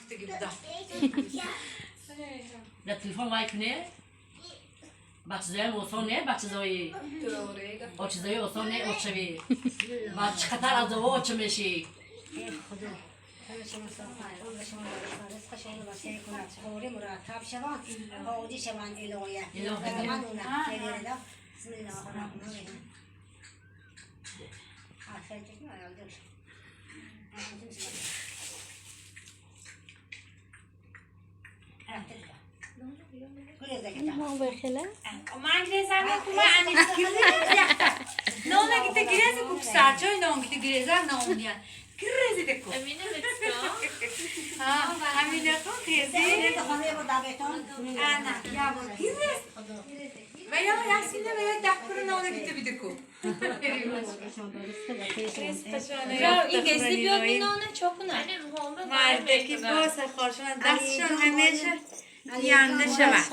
Гуфтаги буда. Да телефон вай куне. Ба чизоям осон не, ба чизои. О чизои осон не, очави. Ба чӣ қатар азобо оча мешӣ. Худо همه شما سلامت، عمر شما رزق شما رو وسیع کند، خوری مرتب شوند، هادی شوند الهیه. الهیه. من اونم خیلی رضا. بسم الله الرحمن الرحیم. آفرین، چشم آرام دوش. Нона гите гиреза ку писарчои нон гите гиреза нон гирези деку. Амина битско. Ҳа, ҳамина ку гирези. Ана, я бо гирез. Ва ё ясина ва ё даҳ нона гите бидеку. Инглизӣ биёд минона чо кунад? Мардаки боса хоршон дастшон ҳамеша янда шавад.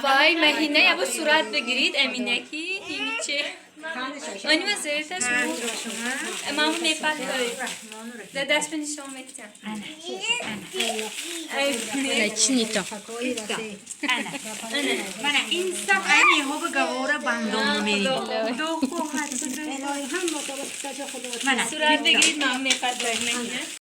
Вай, Маҳина, ябо сурат бигирид Аминаки ҳиниче. Они ма зерташ маму мепатои. Да даст нишон метиҳам. Чинито. Мана инсаф айни ҳоба гавора бандон мери. Худо хоҳад. Сурат бигирид, маму мепатои, Маҳина.